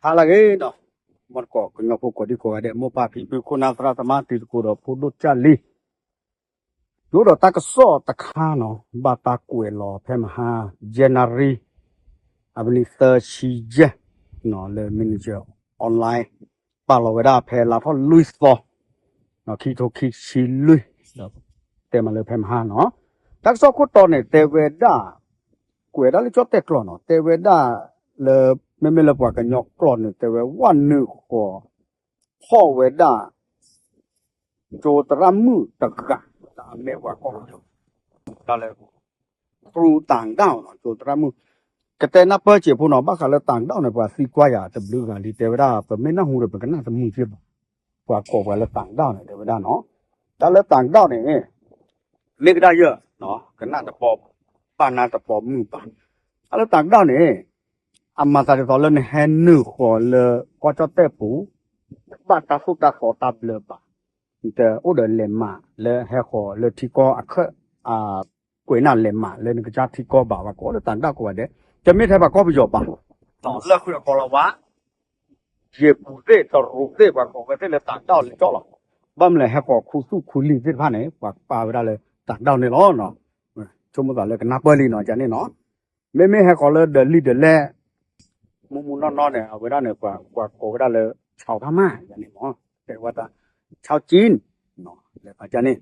ဟါလၢအဂ့ၤနီၤ, မ်တကိးကညီဖိကိးဒံကိးဂၤဒဲး မိၢ်ပၢ်ဖံဖု ခိၣ်နၢ်သရၣ်သမါ တံၤသကိးဒီးဖိဒိၣ်ကၢ်လံၤ, ယအိၣ်ဒီးတၢ်ကစီၣ်တခါနီၤ, ဘၣ်တၢ်ကွဲးလီၤဖဲမဟါ ယဲၢ်နၣ်ရံၣ် အမံးနံးသၢဆံယဲၢ်နီၤ, လၢ Manager Online ပာ်လီၤဝဲဒၣ်ဖဲလါထီၣ်လွံၢ်သီ ခံထိခံဆံလွံၢ်, တဲမးလၢဖဲမဟါနီၤ, တၢ်ကစီၣ်ခိၣ်တီန့ၣ် တဲဝဲဒၣ် ကွဲးဒၣ်လၢကၠီၣ်တဲၣ်ကျိာ်နီၤ, တဲဝဲဒၣ်လၢ မ့မ့ၢ်လၢပှၤကညီကျိာ်န့ၣ် တဲဝဲဝၣ်နုာ်ဃီၤ ဖီၣ်ဝဲဒၣ် ကၠိသရၣ်မုၣ်တဂၤ လၢအမ့ၢ်ပှၤကီၢ်ပယီၤ ဒၣ်လၢ သရူးတၢ်ဒၣ်နီၤ, ကၠိသရၣ်မုၣ် ကတဲနၢ်ပၢၢ်စ့ၢ်ဖိနီၤ, ဘၣ်ဃးလၢတၢ်ဒၣ်န့ၣ် ပှၤသံကွၢ်ယၤတဘျုးဂၤလံ, တဲဝဲဒၣ် ပမ့ၢ်နၢ်ဟူဒီး ပကနၣ်တမုာ်က့ဘၣ်, ပှၤကိးပှၤလၢတၢ်ဒၣ်န့ၣ် တဲဝဲဒၣ်နီၤ, တၢ်လၢတၢ်ဒၣ်န့ၣ် မ့ၢ်ကဒါယၢ် ကနၣ်တပိာ်ဘၣ် နၢ်တပိာ်မုာ်ဘၣ်, တၢ်လၢတၢ်ဒၣ်န့ၣ် အမၤသးဒ်သိးလၢနဟဲနုာ်ဃီၤလၢကီၢ်ကၠီၣ်တဲၣ်ပူၤ တဘၣ်တၢ်သိၣ်တၢ်သီတၢ်ဘျၢဘၣ်, နတအိၣ်ဒီးလဲးမးလၢဟဲဃီၤလၢထံကီၢ်အခၢၣ် ကွဲးနၢ်လဲးမးလၢနကစၢ်ထံကီၢ်ဘၣ်, ပှၤကိးလၢတၢ်ဒၣ်ကိးဂၤဒဲး, တမ့ၢ်ထဲပှၤကီၢ်ပယီၤဘၣ်, လၢဃုာ်အကီၢ်လီၤဝါ ယ့ၢ်ပူၤသ့ၣ် တရူးသ့ၣ် ပှၤကိးဝဲသ့ၣ်လၢတၢ်ဒၣ်လၢကၠီၣ်လီၤ, ဘၣ်မနုၤလဲၣ် ဟဲဃီၤခူသူၣ်ခူလံာ်သ့ၣ်တဖၣ်န့ၣ် ပှၤပာ်ဝဲဒၣ်လၢတၢ်ဒၣ်န့ၣ်လီၤ, ဆိကမိၣ်သးလၢကနၢ်ပၢၢ်လံနီၤ ကန့ၣ်နီၤ, မ့မ့ၢ်ဟဲဃီၤလၢဒီးလံာ်ဒီးလဲၢ် မူမူနီၢ်နီၢ်န့ၣ် အဝဲဒၣ်န့ၣ် ပှၤကိးဝဲဒၣ်လၢ ဆီဖါမၢ် ယန့ၣ်မ့ၢ် တဲဝဲဒၣ် ဆီကၠံ လဲၤဖးကန့ၣ်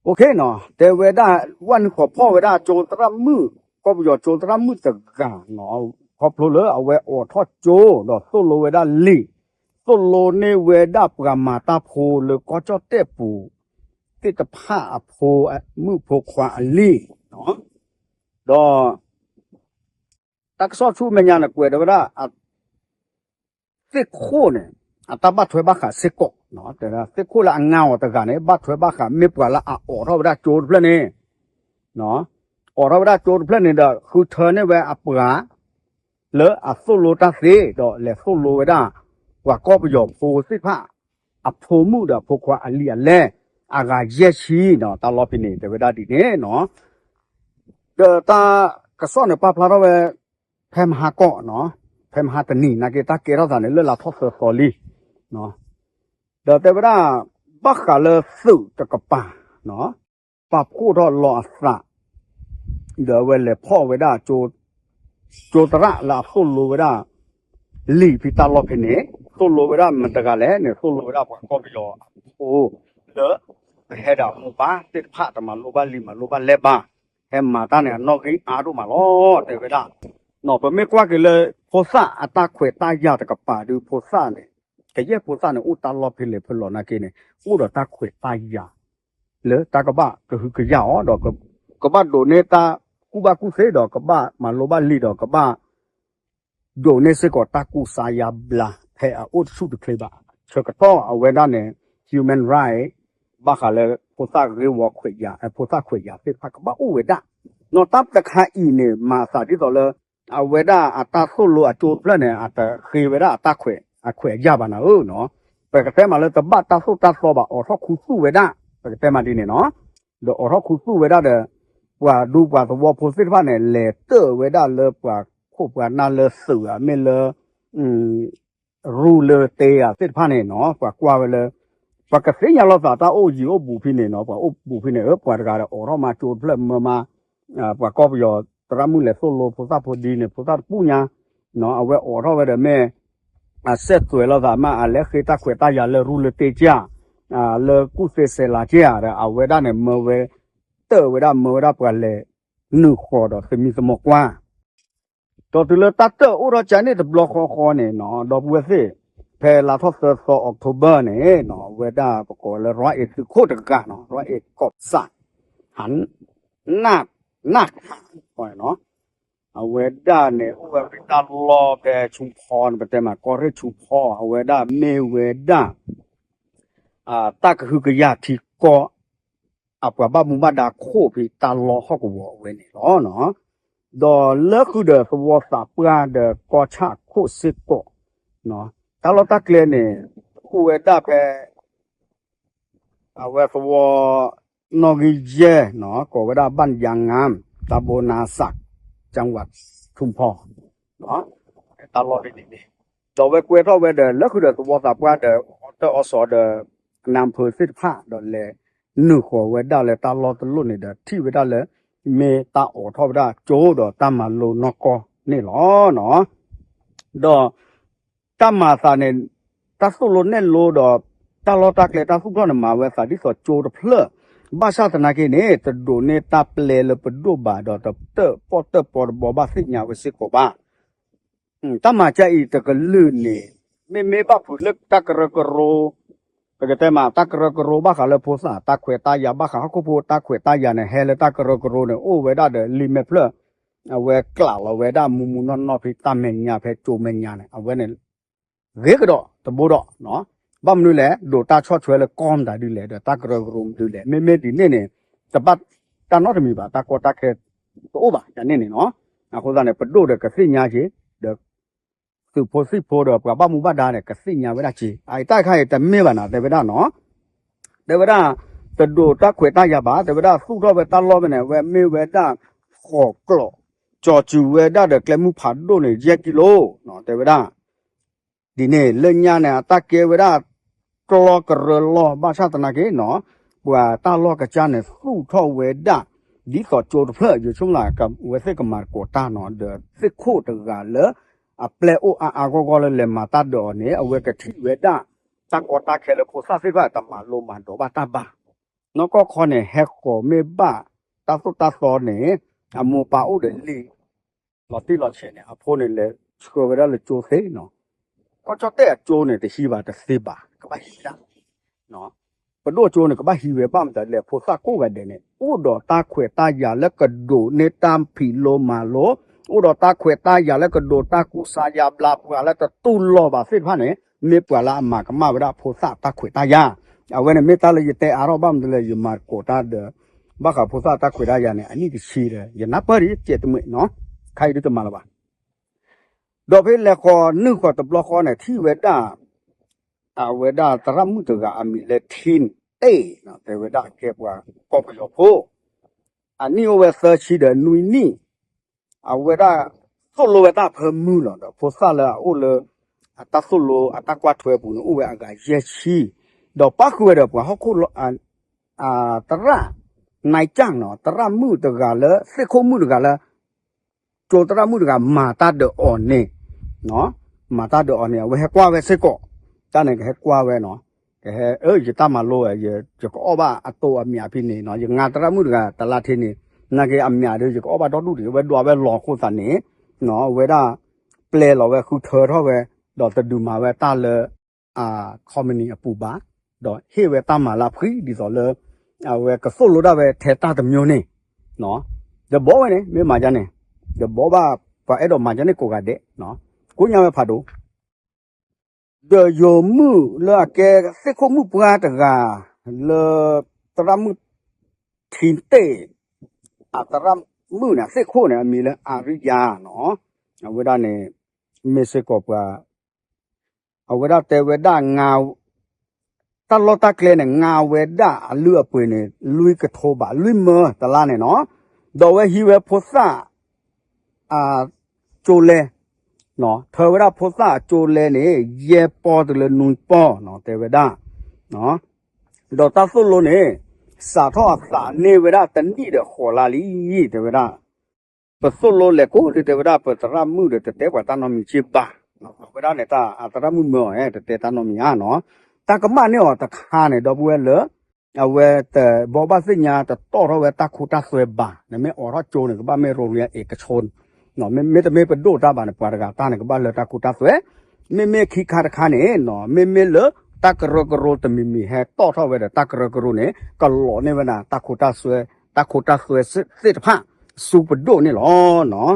OK နီၤ, တဲဝဲဒၣ် ဝၣ်နုာ်ဃီၤဖီၣ်ဝဲဒၣ်ကၠိသရၣ်မုၣ် ကီၢ်ပယီၤကၠိသရၣ်မုၣ်တဂၤနီၤ, ခီဖျိလၢအဝဲအိးထီၣ်ကၠိ ဒီးသိၣ်လိဝဲဒၣ်လံာ်, သိၣ်လိန့ၢ်ဝဲဒၣ်ပှၤမၤတၢ်ဖိလၢကီၢ်ကၠီၣ်တဲၣ်ပူၤ သ့ၣ်တဖၣ်အဖိမုၣ်ဖိခွါအလံာ်, ဒီး တၢ်ကစီၣ်ဆူမဲာ်ညါန့ၣ် ကွဲးဒၣ်ဝဲဒၣ် သ့ၣ်ခိၣ်န့ၣ် အတၢ်ဘၣ်ထွဲဘၣ်ဃးစ့ၢ်ကီး, သ့ၣ်ခိၣ်လၢအငါအီၤတဂၤန့ၣ် ဘၣ်ထွဲဘၣ်ဃး မ့ၢ်ပှၤလၢအအိးထီၣ်ဝဲဒၣ်ကၠိတဖျၢၣ်န့ၣ်, အိးထီၣ်ဝဲဒၣ်ကၠိတဖျၢၣ်န့ၣ်ဒီး ဃုထၢန့ၢ်ဝဲအပှၤ လၢအသိၣ်လိတၢ်သ့ ဒီးလဲၤသိၣ်လိဝဲဒၣ် ပှၤကီၢ်ပယီၤဖိသ့ၣ်တဖၣ် အဖိမုၣ်ဒီးအဖိခွါအလံာ်အလဲၢ် အဂၤယဲၢ်ဆံနီၤ, တၢ်လီၢ်ဖဲန့ၣ် တဲဝဲဒၣ်ဒ်န့ၣ်နီၤ, ဒီးတၢ်ကစီၣ်န့ၣ် ပာ်ဖျါထီၣ်ဝဲ ဖဲမဟါကီၢ်နီၤ, ဖဲမဟါတနံၤနာ်က့ တၢ်ကဲထီၣ်သးန့ၣ် လၢလါထီၣ်သၢသီလံ, ဒီးတဲဝဲဒၣ် ဘၣ်ဃးလၢသုးတကပၤနီၤ, ပာ်ဖှိၣ်ထီၣ်လီၤအသး ဒီးအဝဲလဲၤဖီၣ်ဝဲဒၣ် ကၠိသရၣ်လၢအသိၣ်လိဝဲဒၣ် လံာ်ဖဲတၢ်လီၢ်ဖဲန့ၣ်, သိၣ်လိဝဲဒၣ်မတၤတဂၤလဲၣ်န့ၣ် သိၣ်လိဝဲဒၣ်ပှၤကီၢ်ပယီၤအဖိ လၢ ပဟဲဒီးအမိၢ်ပၢ်သ့ၣ်တဖၣ် တမၤလိဘၣ်လံာ်မၤလိဘၣ်လဲၢ်ဘၣ်, ဟဲမၤတၢ်န့ၣ် အနီၣ်ဂံၢ်အါဒိၣ်မးလီၤ တဲဝဲဒၣ်, ပမ့ၢ်ကွၢ်က့ၤလၢ ဖိသၣ်အတၢ်ခွဲးတၢ်ယာ်တကပၤဒုး ဖိသၣ်န့ၣ် ကယဲၢ်ဖိသၣ်န့ၣ် အိၣ်တၢ်လီၢ်ဖဲလဲၣ်ဖဲလဲၣ်နာ်က့န့ၣ် အိၣ်ဒီးတၢ်ခွဲးတၢ်ယာ် လၢတၢ်ကဘၣ်ကဟုကယာ်အီၤဒီး ကဘၣ်ဒိးန့ၢ်တၢ်ကူၣ်ဘၣ်ကူၣ်သ့ဒီး ကဘၣ်မၤလိဘၣ်လံာ်ဒီး ကဘၣ် ဒိးန့ၢ်စ့ၢ်ကီးတၢ်ကူစါယါဘျါ ဖဲအအိၣ်တဆူၣ်တချ့ဘၣ်. ဆၢကတီၢ်အဝဲဒၣ်န့ၣ် human right ဘၣ်ဃးလၢဖိသၣ်ဂ့ၢ်ဝီခွဲးယာ် ဖိသၣ်ခွဲးယာ်သ့ၣ်တဖၣ် ကဘၣ်အိၣ်ဝဲဒၣ်. နီၢ်တၢ်တခါအံၤန့ၣ် မၤအသးဒ်သိးလၢ အဝဲဒၣ်အတၢ်သိၣ်လိအကၠိတဖျၢၣ်န့ၣ် အတဃ့ဝဲဒၣ်အတၢ်ခွဲး အခွဲးအယာ်ဘၣ်နၤဧၢနီၤ. ပကတဲမးလၢတဘၣ်တၢ်သိၣ်တၢ်သီဘၣ် အိးထီၣ်ခူသူၣ်ဝဲဒၣ် ပကတဲမးဒ်န့ၣ်နီၤ. ဒီးအိးထီၣ်ခူသူၣ်ဝဲဒၣ်ဒီး ပှၤဒူပှၤသဝီဖိသ့ၣ်တဖၣ်န့ၣ် လဲၤတၢၢ်ဝဲဒၣ်လၢပှၤခိၣ်ပှၤနၢ်လၢသုးဧါ မ့ၢ်လၢ ရူလၢတ့ဧါသ့ၣ်တဖၣ်န့ၣ်နီၤ ပှၤကွၢ်ဝဲလၢ ပှၤကသ့ၣ်ညါလိာ်သးတၢ်အိၣ်ယံၤအိၣ်ဘူးဖဲန့ၣ်နီၤ ပှၤအိၣ်ဘူးဖဲန့ၣ် အၢ ပှၤတဂၤဒီးအိးထီၣ်မါကၠိတဖျၢၣ်မၢမါ ပှၤကီၢ်ပယီၤသရၣ်မုၣ်လဲၤသိၣ်လိဖိသၣ်ဖိဒ်န့ၣ် ဖိသၣ်တပူၤညါ အဝဲအိးထီၣ်ဝဲဒီးမ့ၢ် အစဲးသွဲၣ်လိာ်သးမး အလဲၤဃ့တၢ်ခွဲးတၢ်ယာ်လၢရူလၢတ့ကၠၢ် လၢကူၣ်သ့စဲးလၤကၠၢ်ဒီး အဝဲဒၣ်န့ၣ် မၢဝဲ တၢၢ်ဝဲဒၣ်မၢဝဲဒၣ်ပှၤလဲၤနုာ်ဃီၤဒီးသမံသမိးကွၢ် ဒီးတုၤလၢတၢ်တၢၢ်အိၣ်ထီၣ်ကန့ၣ်တဘျီဃီဃီန့ၣ်နီၤ ဒီပုၢ်ဝဲၢ်သ့ၣ် ဖဲလါထီၣ်သၢသီ October န့ၣ်နီၤ အဝဲဒၣ်ပကိးလၢ ရွၤအ့ၣ်သုးခိၣ်တဂၤနီၤ ရွၤအ့ၣ်ကီၢ်စၣ် ဟး နၢ် နၢ်ခး အဝဲဒၣ်န့ၣ် အိၣ်ဝဲဖဲတၢ်လီၢ်ဖဲဆူဖီန့ၣ် ပတဲမးကီၢ်ရ့ၣ်ဆူဖီ အဝဲဒၣ်မ့ၢ်ဝဲဒၣ် တၢ်ကဟုကယာ်ထံကီၢ် အပှၤဘၣ်မူဘၣ်ဒါခိၣ်ဖဲတၢ်လီၢ်ဟီၣ်ကဝီၤအဝဲန့ၣ်လီၤ. ဒီးလၢဃုာ်ဒီးသဝီသးပှၢ်ဒီးကီၢ်ဆၣ်ခိၣ်စ့ၢ်ကီး တၢ်လီၢ်တၢ်ကျဲန့ၣ် အိၣ်ဝဲဒၣ်ဖဲ အဝဲသဝီ နီၣ်ဂံၢ်ယဲၢ်နီၤ ကိးဝဲဒၣ် ဘၣ်ယၤငၢမ် တၢ်ဘိနါစး ကၠၣ်ဝး ဆူဖီ နီၤ တၢ်လီၢ်ဒ်န့ၣ်န့ၣ်, ဒီးဝဲကွဲထီၣ်ဝဲဒီး လၢဃုာ်ဒီးသဝီသးပှၢ်ဒီး အီၣ်တၢ်အီစီၤဒီး နၢ်ဖၢသ့ၣ်တဖၣ် ဒီးလဲၤနုာ်ဃီၤဝဲဒၣ်လၢတၢ်လီၢ်တလီၢ်န့ၣ်ဒီး ထံၣ်ဝဲဒၣ်လၢ မ့ၢ်တၢ်အိးထီၣ်ဝဲဒၣ်ကၠိဒီးတၢ်မၤလိနီၢ်ကီၢ်န့ၣ်လီၤ. ဒီး တၢ်မၤအသးန့ၣ် တၢ်သိၣ်လိနဲၣ်လိဒီး တၢ်လီၢ်တၢ်ကျဲတၢ်သူၣ်ထီၣ်န့ၣ် မၤဝဲသးဒ်သိးကၠိတဖျၢၣ်, ဘၣ်ဆၣ်သနာ်က့န့ၣ် တဒိးန့ၢ်တၢ်ပျဲလၢပဒိၣ်ဘၣ်ဒီး တတၢၣ်ပီၣ်တၢၣ်ပီတဘီဘၣ်သ့ၣ်ညါဝဲစ့ၢ်ကီးဘၣ်. တၢ်မၤကၢအံၤတကလုာ်န့ၣ် မ့မ့ၢ်ဘၣ်ဖုးလၢတၢ်ကရၢကရိ, ပကတဲမး တၢ်ကရၢကရိဘၣ်ဃးလၢဖိသၣ်တၢ်ခွဲးတၢ်ယာ် ဘၣ်ဃးဟီၣ်ခိၣ်ဖိတၢ်ခွဲးတၢ်ယာ်န့ၣ် ဟဲလၢတၢ်ကရၢကရိန့ၣ် အိၣ်ဝဲဒၣ်ဒီးလံာ်မဲာ်ဖျၢၣ်, အဝဲကျးလီၤဝဲဒၣ်မူမူနီၢ်နီၢ်ဖဲတၢ်မဲာ်ညါဖဲကၠိမဲာ်ညါန့ၣ် အဝဲန့ၣ် ဂ့ၤကဒီးတဘိဒီး, ဘၣ်မနုၤလဲၣ် ဒိးတၢ်ဆီၣ်ထွဲလၢကီၢ်မတၤဒ်လဲၣ် ဒီးတၢ်ကရၢကရိမတၤဒ်လဲၣ် မ့မ့ၢ်ဒ်န့ၣ်န့ၣ် တဘၣ်တၢ်နီတမံၤဘၣ် တၢ်ကီတၢ်ခဲတအိၣ်ဘၣ်ယၤန့ၣ်န့ၣ်နီၤ. အဃိသတးန့ၣ် ပဒိၣ်ဒီးကသ့ၣ်ညါက့ၤ ဒီး သုးဖိသံၣ်ဖိဒီးပှၤဘၣ်မူဘၣ်ဒါန့ၣ် ကသ့ၣ်ညါဝဲဒၣ်က့ၤ အအံၤတၢ်တခါအံၤတမ့ၢ်ဘၣ်နၤ တဲဝဲဒၣ်နီၤ, တဲဝဲဒၣ် တဒိးတၢ်ခွဲးတၢ်ယာ်ဘၣ် တဲဝဲဒၣ်သူၣ်ထီၣ်ဝဲတၢ်လီၢ်ဖဲန့ၣ် အဝဲမ့ၢ်ဝဲဒၣ် ဃိးကျိး ကၠီၤစူၤဝဲဒၣ်ဒီးကျဲမုၢ်ဖးဒိၣ်န့ၣ် ယဲၢ်ကံလိ တဲဝဲဒၣ် ဒ်န့ၣ် လၢညါန့ၣ် အတၢ်ကဲဝဲဒၣ် ကျီကရၢလီၢ် ဘၣ်ဆၣ်သနာ်က့နီၤ ပှၤတၢ်လီၢ်ကစၢ်န့ၣ် သူၣ်ထီၣ်ဝဲဒၣ် ဒ်သိးကၠိတဖျၢၣ် ယဆိကမိၣ်လၢ ဝဲသ့ၣ်ကမၤသကိးတၢ်နီၤ ဒီးသ့ၣ်ခိၣ်တဂၤလၢ အပျဲၢ်အိၣ်အါအါဂီၢ်ဂီၢ်လၢလဲၤမၤတၢ်ဒီးအီၤန့ၣ် အဝဲကထံၣ်ဝဲဒၣ် တၢ်ကီတၢ်ခဲလၢဖိသၣ်သ့ၣ်တဖၣ်တမၤလိမၤဒိးဘၣ်တၢ်ဘၣ် နီၢ်ကီၢ်ခီန့ၣ် ဟဲဃီၤမ့ၢ်ဘၣ် တၢ်သိၣ်တၢ်သီန့ၣ် အမိၢ်ပၢ်အိၣ်ဒီးလံာ် လီၤတံၢ်လီၤဆဲးန့ၣ် အဖိန့ၣ်လဲၤဆှၢဝဲဒၣ်လၢကၠိသ့နီၤ, ကီၢ်ကၠီၣ်တဲၣ်အကၠိန့ၣ် တဟံးဘၣ်တသ့ဘၣ် ကဘၣ်ဟံးဝဲဒၣ် ပဒိၣ်ကၠိန့ၣ် ကဘၣ်ဟံးဝဲဘၣ်မတၤလဲၣ် ဖိသၣ်ကိးဂၤဒဲးန့ၣ် အိၣ်ဒီးတၢ်ခွဲးတၢ်ယာ်လၢကဒိးန့ၢ်တၢ်ဖံးလိမၤလိ, အိၣ်ဒီးတၢ်ခွဲးတၢ်ယာ်လၢကဒိးတၢ်ကူစါယါဘျါ ပှၤလၢတတူၢ်လိာ်ဘၣ်သ့ၣ်တဖၣ်န့ၣ် မ့ၢ်ပှၤလၢအမၤကမၣ်ဝဲဒၣ်ဖိသၣ်တၢ်ခွဲးတၢ်ယာ်, အဝဲန့ၣ်မ့ၢ်တၢ်လၢယတဲအါထီၣ်ဘၣ်မတၤလဲၣ် ယမၤသကိးတၢ်ဒီး ဘၣ်ဃးဖိသၣ်တၢ်ခွဲးတၢ်ယာ်န့ၣ် အနံၣ်တဆံဒီး ယနၢ်ပၢၢ်ဒ်ကဲးတမုာ်နီၤ, ခါအံၤဒ်တမၤလၢၤဘၣ် ဒီးဖဲလဲၤဃီၤနုာ်ဃီၤတဘျီဃီန့ၣ် ထံၣ်ဝဲဒၣ် အဝဲဒၣ်သရၣ်မုၣ်တဂၤအမံၤလၢ ထံတ့ၢ် တဲဝဲဒၣ်ကဲပှၤကီၢ်ပယီၤဖိ, အနံၣ်အိၣ်ဝဲသၢဆံဒီးနွံနံၣ်, အဝဲဒၣ်သိၣ်လိဝဲတၢ်ဖၢမုၢ်လီၤ ဒီးဖိသၣ်လၢအအိၣ်လၢ အတၢ်သိၣ်လိအတၢ်ကွၢ်ထွဲပူၤန့ၣ် အိၣ်ဝဲအဂၤယဲၢ်ဆံ, ဒီးပၣ်ဃုာ်ဝဲဒီးပှၤဟီၣ်ခိၣ်လီၤ သရၣ် နံကၠၣ်နီၤ သရၣ်မုၣ်တဂၤလၢ သ့ၣ်ခိၣ်မုၣ်တဂၤလၢ ကၠိသရၣ်မုၣ်တဂၤမၤတၢ်ဒီးအီၤန့ၣ်, မၤတၢ်ဒီးအီၤန့ၣ် အဝဲဟဲကွၢ်ဝဲစ့ၢ်ကီး, တၢ်န့ၣ်ကဟဲကွၢ်ဝဲနီၤ, ကဟဲ ယတၢ်မၤလိဝဲ ယကအီၣ်ဘၣ်အတိၢ်အမံၤဖဲန့ၣ်နီၤ ယငါသရၣ်မုၣ်တဂၤတလါထဲန့ၣ်, နာ်က့အမံၤဒီး ယကအီၣ်ဘၣ်ဒီဒူၣ်ဒံး အဝဲဒွးဝဲလီၤအဃိသတးန့ၣ်, အဝဲဒၣ် ပျဲလီၤဝဲဃုထၢထီၣ်ဝဲ, ဒီးတဒုးမၤဝဲတၢ်လၢ company အပူၤဘၣ်, ဒီးဟ့ၣ်ဝဲတၢ်မၤလၢဖှံဒ်သိးလၢ အဝဲကသိၣ်လိတၢ်ဝဲထဲတၢ်တမျိုးန့ၣ်, တဘီဝဲန့ၣ် မ့ၢ်မၤဒ်န့ၣ်, တဘီဘၣ် ပှၤအဲၣ်ဒိးမၤဒ်န့ၣ်ကိးဂၤဒဲး, ကိးညါဝဲဖးဒိၣ်, ဒီးယိၤမုၣ်လၢအကဲသ့ၣ်ခိၣ်မုၣ်ပှၢ်တဂၤ လၢ သရၣ်မုၣ်ထံတ့ၢ် အသရၣ်မုၣ်န့ၣ် သ့ၣ်ခိၣ်န့ၣ် အမံၤလၢအၤရံယါနီၤ, အဝဲဒၣ်န့ၣ် မ့ၢ်စ့ၢ်ကီးပှၤ အဝဲဒၣ်တဲဝဲဒၣ် တၢ်လီၢ်တၢ်ကျဲန့ၣ် ငါဝဲဒၣ်အလုၢ်အပှ့ၤန့ၣ် လွံၢ်ကထိဘး လွံၢ်မၢတလါန့ၣ်နီၤ, ဒီးအဝဲဟံးဝဲဖိသၣ် အကၠိလဲ, ထၢဝဲဒၣ်ဖိသၣ်အကၠိလဲန့ၣ် ယဲၢ်ပီၢ်တုၤလၢနွံပီၢ်နီၤ တဲဝဲဒၣ်, ဒီးတၢ်သိၣ်လိန့ၣ် စးထီၣ်အသးန့ၢ်ဝဲဒၣ်တနံၣ်ဒီးဃိးလါလံ, တဲဝဲဒၣ် ပသိၣ်လိလဲၤကိးဒုး တဲဝဲဒၣ် ပသရၣ်မုၣ်ဒီးတတဲပှၤတၢ်နီတမံၤက့ဘၣ်, အဝဲဒၣ်န့ၣ် အသရၣ်မုၣ်မၢအီၤ တတဲတၢ်နီတမံၤဧါနီၤ, တၢ်ကမၣ်န့ၢ်အီၤတခါန့ၣ် ဒီပုၢ်ဝဲၢ်လၢ အဝဲတဘီဘၣ်သ့ၣ်ညါ တတီၢ်ထီၣ်ဝဲတၢ်ခိတၢ်သွဲဘၣ်, နမ့ၢ်အိးထီၣ်ကၠိန့ၣ် ကဘၣ်မ့ၢ်ရိလံအ့ကဆိ, မ့မ့ၢ်တမ့ၢ်ပဒိၣ်တၢ်ဘၣ်န့ၣ် ပှၤတဂၤတၢ်န့ၣ် ကဘၣ်လၢတၢ်ခိတၢ်သွဲ, မ့မ့ၢ်ခံခါတခါန့ၣ် မ့မ့ၢ်လၢတၢ်ကရၢကရိတမံၤမံၤ ဟဲတီၢ်ထီၣ်ဝဲဒီးတၢ်ကရၢကရိန့ၣ် ကလီၤန့ၢ်ဝဲဒၣ်တၢ်ခိတၢ်သွဲ, တၢ်ခိတၢ်သွဲသ့ၣ်တဖၣ် ဆူပဒိၣ်န့ၣ်လီၤ.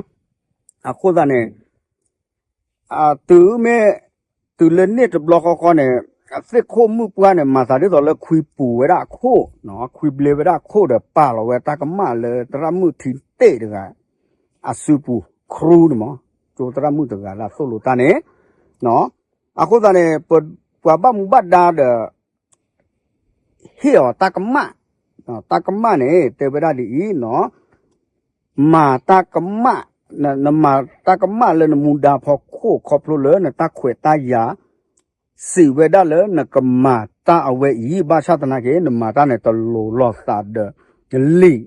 အဃိသတးန့ၣ် တုၤမ့ၢ် တုၤလၢန့ၣ်တဘျီဃီဃီန့ၣ် သ့ၣ်ခိၣ်မုၣ်ပှၢ်န့ၣ် မၤသးဒ်သိးလၢခွံပူၤဝဲဒၣ်အခိၣ်, ခွံဘျ့ဝဲဒၣ်အခိၣ်ဒီး ပာ်လီၤဝဲတၢ်ကမၣ်လၢသရၣ်မုၣ်ထံတ့ၢ်တဂၤ အစုပူၤ ခရူန့ၣ်မး, ကၠိသရၣ်မုၣ်တဂၤလၢအသိၣ်လိတၢ်န့ၣ်, အဃိသတးန့ၣ် ပှၤဘၣ်မူဘၣ်ဒါဒီး ဟ့ၣ်အီၤတၢ်ကမၣ်, တၢ်ကမၣ်န့ၣ် တဲဝဲဒၣ်ဒ်အံၤနီၤ, မၤတၢ်ကမၣ် နမၤတၢ်ကမၣ်လၢနမူဒါဖီခိၣ်ခီဖျိလၢနတၢ်ခွဲးတၢ်ယာ် စံးဝဲဒၣ်လၢနကမၤတၢ်အဝဲအံၤ ဘၣ်ဆၣ်သနာ်က့ နမၤတၢ်န့ၣ်တလိၤလိာ်သးဒီး လံာ်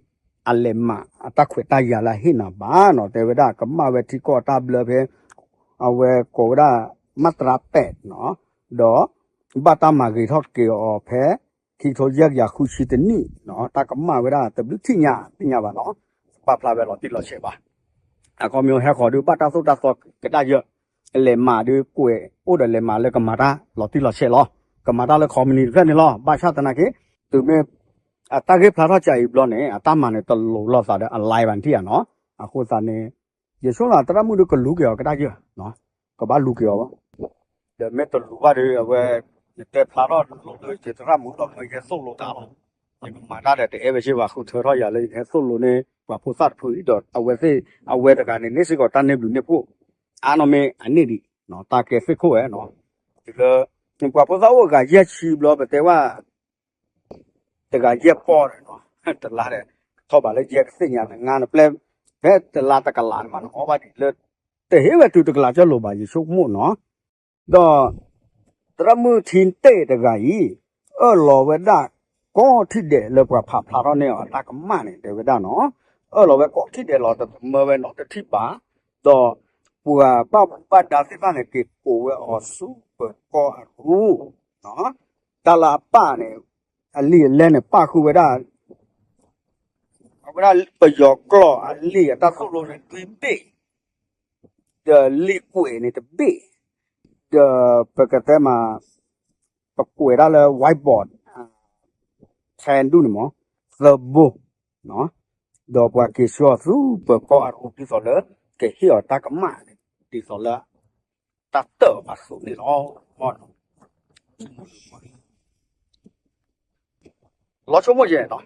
အလဲၤမးအတၢ်ခွဲးတၢ်ယာ်လၢအဟ့ၣ်နၤဘၣ်နီၤ. တဲဝဲဒၣ်ကမၣ်ဝဲထံကီၢ်အတၢ်ဘျၢဖဲ အဝဲကိးဝဲဒၣ် မၢ်တြၢ်ပဲးနီၤ, ဒီး ဘၣ်တၢ်မၤဂ့ၤထီၣ်က့ၤအီၤဖဲ ခံကထိယဲၢ်ကယၤဃုဆံတနံၣ်နီၤ, တၢ်ကမၣ်ဝဲဒၣ်တဘျုးထံၣ်ညါသ့ၣ်ညါဘၣ်နီၤ, ပာ်ဖျါဝဲလီၤတံၢ်လီၤဆဲးဘၣ်. အခီပညီဟဲဃီၤဒုးဘၣ်တၢ်သိၣ်တၢ်သီကဒါက့ၤ, လဲၤမးဒုးကွဲးအိၣ်ဒီးလဲၤမးလၢကမၤတၢ်လီၤတံၢ်လီၤဆဲးလီၤ, ကမၤတၢ်လၢ company တဖျၢၣ်န့ၣ်လီၤ. ဘၣ်ဆၣ်သနာ်က့ တုၤမ့ၢ် အတၢ်ဂ့ၢ်ဖျါထီၣ်ကးအံၤဘျီန့ၣ် အတၢ်မၤန့ၣ်တလိၤလိာ်သးဒီးအလဲၤဘၣ်နထံၣ်ဧါနီၤ. အဃိသတးန့ၣ် ယဆိကမိၣ်သးသရၣ်မုၣ်ဒုးကလူၤက့ၤအီၤကဒါက့ၤ, ကဘၣ်လူၤက့ၤအီၤဘၣ်. ဒီးမ့ၢ်တလူၤဘၣ်ဒီး အဝဲ ယတဲဖျါထီၣ်လိၤလၢယသရၣ်မုၣ်ဒီးမ့ၢ်ယဟဲသိၣ်လိတၢ်လီၤ. ယကမၤတၢ်ဒီးတအဲၣ်ဝဲစ့ၢ်ဘၣ် ဃုထၢထီၣ်ယၤလၢယကဟဲသိၣ်လိန့ၢ်ပှၤဖိသၣ်တဖုအံၤဒီး အဝဲသ့ၣ် အဝဲတဂၤန့ၣ် န့ၢ်စ့ၢ်ကီးတၢ်န့ၢ်ဘျုးန့ၢ်ဖှိၣ် အါနီၢ်မ့ၢ်အန့ၢ်ဒံး တၢ်ကဲသ့ၣ်ခိၣ်ဝဲနီၤ. တုၤလၢ ပှၤဖိသၣ်အိၣ်အဂၤယဲၢ်ဆံဘျီ ပတဲဝဲ တဂၤယဲၢ်ပီၢ်ဒီးနီၤ, တလါဒီး ထီၣ်ဘးလၢယဲၢ်ကသ့ၣ်ညါန့ၣ် ငါနပျဲၢ် ဖဲတလါတကလးန့ၣ်မး နအီၣ်ဘၣ်ဒံးလၢ တဟ့ၣ်ဝဲတုၤတကလးကၠီလိၤဘၣ် ယဆိကမိၣ်နီၤ. ဒီး သရၣ်မုၣ်ထံတ့ၢ်တဂၤအံၤ အၢၣ်လီၤဝဲဒၣ် ကိးထံၣ်ဒဲးလၢပှၤဖးဖျါထီၣ်န့ၢ်အီၤအတၢ်ကမၣ်န့ၣ် တဲဝဲဒၣ်နီၤ, အၢၣ်လီၤဝဲကိးထံၣ်ဒဲးလီၤတသမၢဝဲနီတထံၣ်ဘၣ်, ဒီး ပှၤဘၣ်မူဘၣ်ဒါသ့ၣ်တဖၣ်န့ၣ် က့ၤကိးဝဲအီၤဆူပၢၤကီၢ်အရူ တၢ်လၢအပၣ်န့ၣ် အလံာ်အလဲၢ်န့ၣ် ပၣ်ဃုာ်ဝဲဒၣ် အဝဲဒၣ်ပယီၤကျိာ်အလံာ်အတၢ်သိၣ်လိန့ၣ် လွံၢ်ဘ့ၣ်, ဒီးလံာ်ကွဲးန့ၣ်တဘ့ၣ်, ဒီးပကတဲမး ပကွဲးဒၣ်လၢ whiteboard ဖဲဒူၣ်န့ၣ်မး သၢဘိ, ဒီးပှၤက့ၤဆှၢအီၤဆူပၢၤကီၢ်အရူ ဒ်သိးလၢ ကဟ့ၣ်အီၤတၢ်ကမၣ် ဒ်သိးလၢ တၢ်တၢၢ်အီၤအသိးန့ၣ်လီၤ. လီၤဆိကမိၣ်ယဲၢ်နီၤ,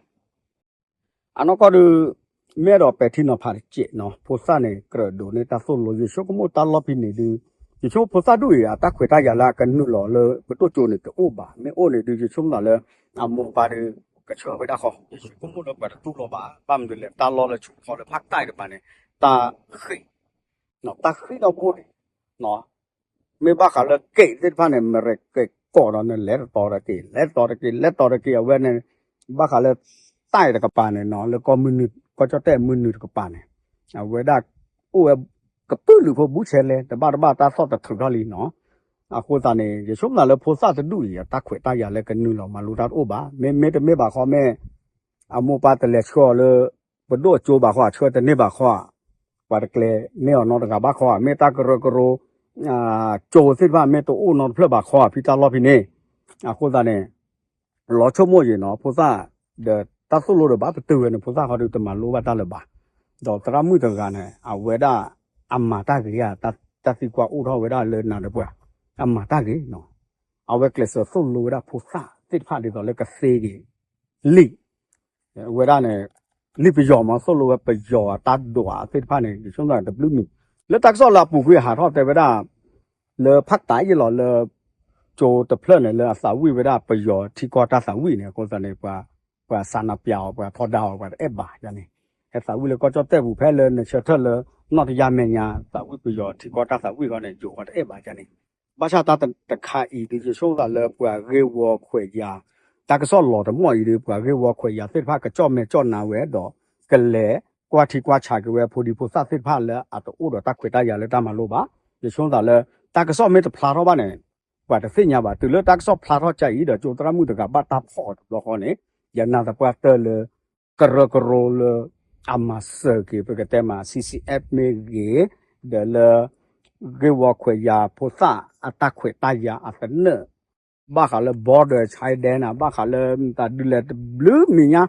အနီၢ်ကီၢ်ဒုး မ့ၢ်အဲၣ်ဒိးပဲာ်ထံနီၤဖးတစဲးနီၤ, ဖိသၣ်န့ၣ် ကြၢးဒိးန့ၢ်တၢ်သိၣ်လိ ယဆိကမိၣ်တၢ်လီၢ်ဖဲန့ၣ်ဒုး ယဆိကမိၣ်ဖိသၣ်ဒူၣ်အံၤ အတၢ်ခွဲးတၢ်ယာ်လၢအကနုာ်လီၤလၢပဒိၣ်ကၠိန့ၣ် တအိၣ်ဘၣ်, မ့ၢ်အိၣ်န့ၣ်ဒုး ယဆိကမိၣ်သးလၢ အမိၢ်ပၢ်ဒုး ကဆှၢဝဲဒၣ်ဃီ, ယဆိကမိၣ်လၢပှၤတတူၢ်လိာ်ဘၣ်, ဘၣ်မနုၤလဲၣ် တၢ်လီၢ်လၢဆူၣ်ခီလၢဖးကတၢၢ်တကပၤန့ၣ် တၢ်ဃံၣ် တၢ်ဃံၣ်နီၢ်ခိန့ၣ် မ့ၢ်ဘၣ်ဃးလၢက့ၤသ့ၣ်တဖၣ်န့ၣ် မ့ၢ်ရက့ၤကိးဒီးန့ၣ် လဲၤတတီၤတက့ၢ် လဲၤတတီၤတက့ၢ် လဲၤတတီၤတက့ၢ် အဝဲန့ၣ် ဘၣ်ဃးလၢ တၢ်တကပၤန့ၣ်နီၤ လၢကီၢ်မုၢ်နုာ် ကီၢ်ကၠီၣ်တဲၣ်မုၢ်နုာ်တကပၤန့ၣ် အဝဲဒၣ် အိၣ်ဝဲ ကပုာ်လုာ်ဖိဘူးဆဲးလဲၣ် တဘၣ်တဘၣ်တၢ်သီၣ်တထုးထီၣ်လံနီၤ. အဃိသတးန့ၣ် ယဆိကမိၣ်သးလၢဖိသၣ်တဒူၣ်အံၤ အတၢ်ခွဲးတၢ်ယာ်လၢကနုာ်လီၤမၤလိတၢ်တအိၣ်ဘၣ်, မ့မ့ၢ်တမ့ၢ်ဘၣ်ဃီမ့ၢ် အမိၢ်ပၢ်တလဲၤဆှၢအီၤလၢ ပဒိၣ်အကၠိဘၣ်ဃီ အဆှၢတန့ၢ်ဘၣ်ဃီ ပှၤတကျဲၤန့ၢ်အီၤနီတဂၤဘၣ်ဃီ မ့ၢ်တၢ်ကရၢကရိ ကၠိသ့ၣ်တဖၣ် မ့ၢ်တအိၣ်နီတဖျၢၣ်ဘၣ်ဃီ ဖဲတၢ်လီၢ်ဖဲန့ၣ် အဃိသတးန့ၣ် လီၤဆိကမိၣ်ယံၤနီၤ ဖိသၣ် ဒီးတၢ်သိၣ်လိဒီးဘၣ်ပတုာ်ဝဲန့ၣ် ဖိသၣ်ဃီဒုးတမၤလိဘၣ်တၢ်လၢၤဘၣ်. ဒီးသရၣ်မုၣ်တဂၤန့ၣ် အဝဲဒၣ် အမၤတၢ်ဂ့ၤဧါ, တၢ်သံကွၢ်အိၣ်ထီၣ်ဝဲဒၣ်လၢနၤဒီးပှၤ အမၤတၢ်ဂ့ၤနီၤ. အဝဲကျဲးစၢးသိၣ်လိဝဲဒၣ်ဖိသၣ်သ့ၣ်တဖၣ်ဒ်သိးလၢကသ့က့ၤ လံာ် ဝဲဒၣ်န့ၣ် လံာ်ပယီၤမး သိၣ်လိဝဲပယီၤအတၢ်ဒွးသ့ၣ်တဖၣ်န့ၣ် ယဆိကမိၣ်တဘျုးမံၤ လၢတၢ်ကစီၣ်လၢအပူၤကွံာ်ဟးထီၣ်တဲဝဲဒၣ် လၢဖးတးယ့ၢ်လီၤလၢ ကၠိတဖျၢၣ်န့ၣ် လၢအသးဝံၣ်ဝဲဒၣ်ပယီၤထံကီၢ်တၢ်သးဝံၣ်န့ၣ် အဃိသတးန့ၣ် ပှၤ ပှၤစးနးပျးအီၤ ပှၤထီဒါအီၤ ပှၤတအဲၣ်ဘၣ်ယၤန့ၣ် ဟဲသးဝံၣ်လၢကီၢ်ကၠီၣ်တဲၣ်ပူၤဖဲလၢနဆၢထၢၣ်လၢ နီၢ်တယၢ်မဲာ်ညါ သးဝံၣ်ပယီၤထံကီၢ်တၢ်သးဝံၣ်ဃီန့ၣ် ယိၤပှၤတအဲၣ်ဘၣ်ယၤန့ၣ် ဘၣ်ဆၣ်တၢ်တခါအံၤဒုး ယဆိကမိၣ်သးလၢပှၤဂ့ၢ်ဝီခွဲးယာ် တၢ်ကစီၣ်လီၤတမီၢ်အံၤဒုး ပှၤဂ့ၢ်ဝီခွဲးယာ်သ့ၣ်တဖၣ် ကကၠီၣ်မဲာ်ကၠီၣ်နါဝဲဒီး ကလဲၤကွၢ်ထံကွၢ်ဆးက့ၤဝဲဖိဒံဖိသၣ်သ့ၣ်တဖၣ်လၢအတအိၣ်ဒီးတၢ်ခွဲးတၢ်ယာ်လၢတၢ်မၤလိဘၣ်. ယဆိကမိၣ်သးလၢ တၢ်ကစီၣ်မ့ၢ်တဖျါထီၣ်ဘၣ်န့ၣ် ပှၤတသ့ၣ်ညါဘၣ်. တုၤလၢတၢ်ကစီၣ်ဖျါထီၣ်ကၠါအံၤဒီး ကၠိသရၣ်မုၣ်တဂၤဘၣ်တၢ်ဖီၣ်အီၤတဘျီဃီန့ၣ် ယနာ်သပှၢ်တၢၢ်လၢ ကရၢကရိလၢ အမၤစၢၤက့ၤ ပကတဲမး CCF မ့ၢ်ဂ့ၤ, ဒီးလၢ ဂ့ၢ်ဝီခွဲးယာ်ဖိသၣ်အတၢ်ခွဲးတၢ်ယာ်အသနၢၣ် ဘၣ်ဃးလၢ border ဆဲဒဲနၤ ဘၣ်ဃးလၢမတၤဒုလဲၣ်တဘျုးမံၤညါ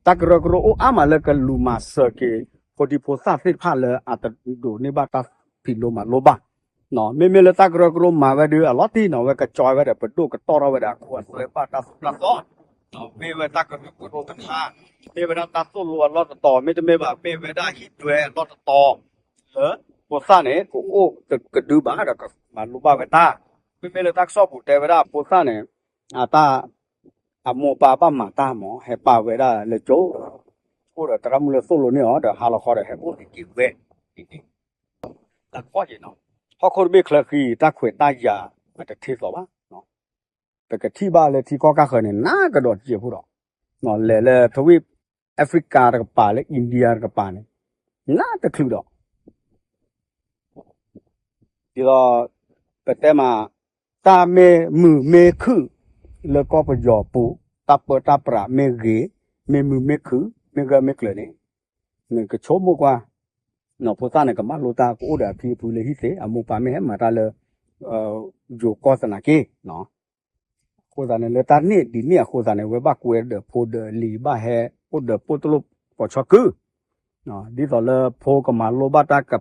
တၢ်ကရၢကရိအိၣ်အါမးလၢကလူၤမၤစၢၤက့ၤ ဖိဒံဖိသၣ်သ့ၣ်တဖၣ်လၢအတဒိးန့ၢ်ဘၣ်တၢ်ဖံးလိမၤလိဘၣ် မ့မ့ၢ်လၢတၢ်ကရၢကရိမၤဝဲဒုးအလီၤတံၢ်နီၤ ဝဲကကၠီဝဲဒီးပဒိၣ်ကတီၢ်ထီၣ်ဝဲဒီးအခိအသွဲဘၣ်တၢ်သိၣ်တၢ်သီ မ့ၢ်ဝဲတၢ်ကရၢကရိတခါ မ့ၢ်ဝဲဒၣ်တၢ်သိၣ်လိအလီၢ်တတီၤ မ့တမ့ၢ်ဘၣ် မ့ၢ်ဝဲဒၣ်ဟံၣ်ဒွဲအလီၢ်တတီၤ လၢ ဖိသၣ်န့ၣ် ကအိၣ်ကဒုဘၣ်ဒီးကမၤလိဘၣ်ဝဲတၢ် မ့မ့ၢ်လၢတၢ်ကစီၣ်ပူၤတဲဝဲဒၣ်ဖိသၣ်န့ၣ် အတၢ် အမိၢ်ပၢ်ဘၣ်မၤတၢ်မး ဟဲပာ်ဝဲဒၣ်လၢကၠိ အိၣ်ဒီးသရၣ်မုၣ်လၢသိၣ်လိန့ၢ်အီၤ ဒီးဟါလီၤခီဒီးဟဲအိၣ်က့ၤဝဲ တၢ်ကီယံၤနီၤ, ဟီၣ်ခိၣ်တဘ့ၣ်ချၢဃံ တၢ်ခွဲးတၢ်ယာ်အတထ့သိးဘၣ်, ပကထံၣ်ဘၣ်လၢထံကီၢ်ကၢ်ဃၢၤန့ၣ် နးကဒီးတစဲးဖိဒီး, လဲၤလၢထဝံၣ် Africa တကပၤ လၢ India တကပၤန့ၣ် နးတချုးဒီး ဒ်သိး ပတဲမး တၢ်မ့ၢ်မုာ်မ့ၢ်ခုၣ် လၢကီၢ်ပယီၤပူၤ တၢ်ပၢတၢ်ပြးမ့ၢ်ဂ့ၤ မ့ၢ်မုာ်မ့ၢ်ခုၣ် မ့ၢ်ဂၢၢ်မ့ၢ်ကျၢၤန့ၣ် နကဆိကမိၣ်ကွၢ်, ဖိသၣ်န့ၣ် ကမၢလိတၢ် ကအိၣ်ဒီးအဖံအဖုလၢဟံၣ်သ့ အမိၢ်ပၢ်မ့ၢ်ဟဲမၤတၢ်လၢ ယိၤကီၢ်သနာ်က့ အဃိသတးန့ၣ် လၢတၢ်န့ၣ်ဒ်န့ၣ်အဃိသတးန့ၣ် ဝဲဘၣ်ကွဲဒီးဖိဒီးလံၤ ဘၣ်ဟဲအိၣ်ဒီးပိၣ်တလိၣ်ပိာ်ဆီကု, ဒ်သိးလၢဖိကမၤလိဘၣ်တၢ်က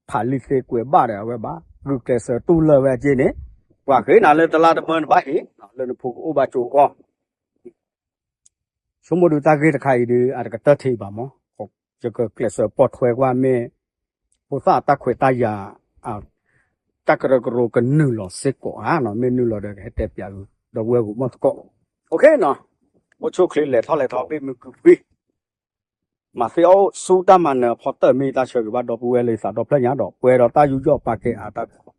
ဖးလံာ်သ့ကွဲးဘၣ်ဒီး အဝဲဘၣ်ဂုာ်ကျဲးစၢးတူၢ်လၢာ်ဝဲအက့န့ၣ်, ပှၤဃ့နၤလၢတလါတမၢနဘၣ်ဟ့ၣ် လၢနဖိကအိၣ်ဘၣ်ကၠိကီၢ် ဆိကမိၣ်ဒုးတၢ်ဂ့ၢ်တခါအံၤဒုး အတကတၢၢ်ထံးဘၣ်မး, ယကကျဲးစၢးပိာ်ထွဲကွၢ်မ့ၢ် ဖိသၣ်အတၢ်ခွဲးတၢ်ယာ် တၢ်ကရၢကရိကနုာ်လီၤစ့ၢ်ကီးဧါ, မ့ၢ်နုာ်လီၤဒီးကဟဲတဲပၠးဂုာ် ဒီပုၢ်ဝဲၢ်ဂီၢ်မီၢ်သကိး, အိၣ်ဆူၣ်အိၣ်ချ့လဲၤထီၣ်လဲၤထီ ဘ့ၣ်မုာ်ကုၢ်ပှ့ၤ မၤသ့အီၣ်အိၣ်ဆူတၢ်မၤနၢၤအဖီတၢၢ် မ့ၢ်ယတၢ်ဆၢဂ့ၤဘၣ်ဒီပုၢ်ဝဲၢ်လၢယသးဒီဖျၢၣ်ညါဒီး ပှဲၤဒီးတၢ်ယူးယီၣ်ပာ်ကဲအါတၢ်